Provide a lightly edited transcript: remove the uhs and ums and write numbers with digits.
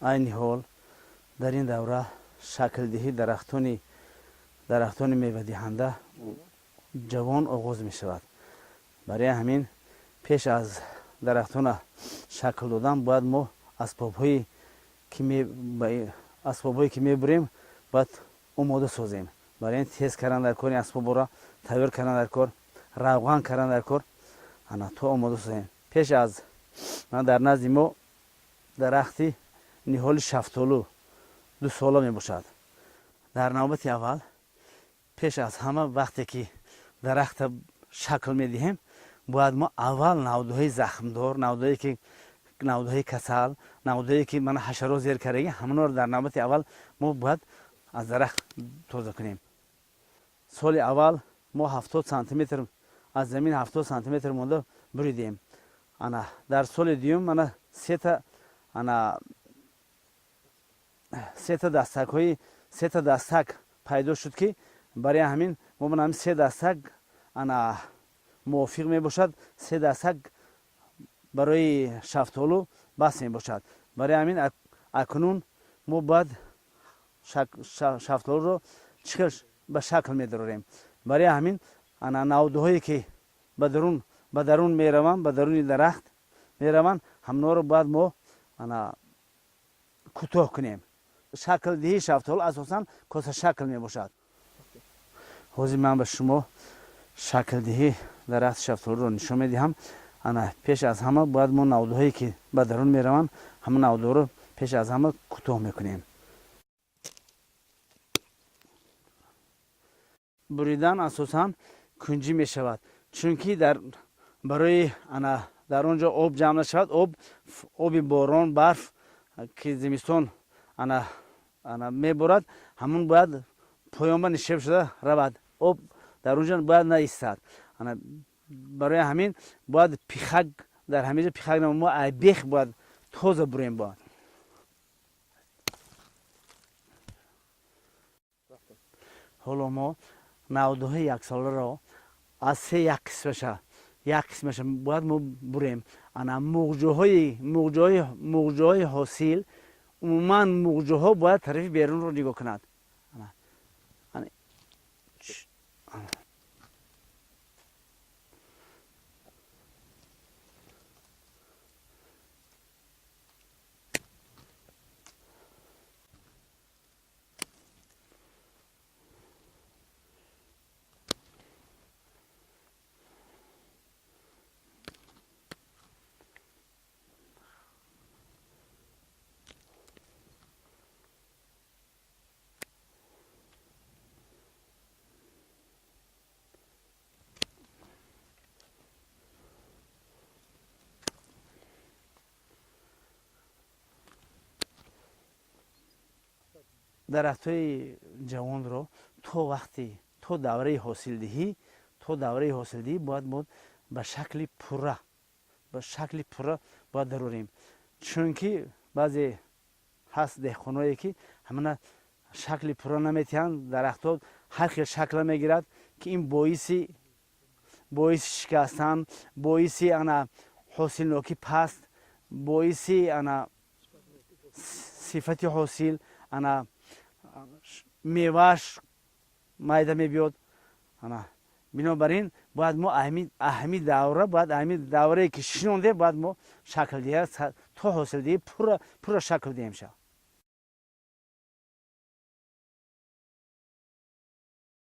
Айни ҳол дар ин давра шаклдиҳӣ дарахтони мевадиҳанда ҷавон оғоз мешавад. Барои ҳамин пеш аз дарахтона шакл додан бояд мо асбобҳое ки мебурем, бояд омода созем. Барои ин тез кардан дар кор, ин асбобҳоро тайёр кардан дар кор, равған кардан дар кор, ана то омода созем. Пеш аз дар назди мо дарахти ниҳоли шафтолу 2 сола мебошад. Дар навбати аввал, пеш аз ҳама, вақте ки дарахта шакл медиҳем, бояд мо аввал навдаҳои захмдор, навдаҳое ки навдаҳои касал, навдаҳое ки мана ҳашарот зер кардаги, ҳамонро дар навбати аввал мо бояд аз дарахт тоза кунем. Соли аввал мо 70 сантиметр аз замин, 70 сантиметр монда буридем. Ана дар соли дуюм ана сета, ана сета дастакҳои, сета дастак пайдо шуд, ки барои ҳамин мо мана ҳамин се дастак ана мувофиқ мебошад. Се дастак барои шафтолу бас мебошад. Барои ҳамин акнун мо бояд шафтолуро чӣ хел ба шакл медарорем? Барои ҳамин ана навдаҳое ки ба дарун мераванд, ба даруни дарахт мераванд, ҳамонҳоро бояд мо ана кӯтоҳ кунем. Шаклдиҳии шафтолу асосан косашакл мебошад. Ҳозир ман ба шумо шаклдиҳии дарахти шафтолуро нишон медиҳам. Ана пеш аз ҳама бояд мо навдаҳое ки ба дарун мераванд, ҳамон навдаҳоро пеш аз ҳама кӯтоҳ мекунем. Буридан асосан кунҷӣ мешавад, чунки дар барои ана дар он ҷо об ҷамъ нашавад. Оби борон, барф ки зимистон ана меборад, ҳамон бояд поёнба нишеб шуда равад, об дар он ҷо бояд наистад. Ана барои ҳамин бояд пихак дар ҳамин ҷо пихак, мо бех бояд тоза бурем бояд. Ҳоло мо навдаҳои яксоларо аз се як қисмаша, як қисмаша бояд мо бурем. Ана муғҷоҳои ҳосил, умуман муғҷоҳо бояд тарафи берунро нигоҳ кунад. Дарахтҳои ҷавонро то вақти то давраи ҳосилдиҳӣ бояд мо ба шакли пурра бояд дарорем, чунки баъзе ҳаст деҳқоное, ки ҳамана шакли пурра наметиҳанд, дарахтҳо ҳар хел шакла мегирад, ки ин боиси шикастан, боиси ана ҳосилнокӣ паст, боиси ана сифати ҳосил, ана мевааш майда мебиёд. Ана бинобар ин бояд мо аҳами давра, бояд аҳами даврае ки шинонде, бояд мо шакл диҳа, то ҳосилдиҳӣ пурра шакл диҳем ша.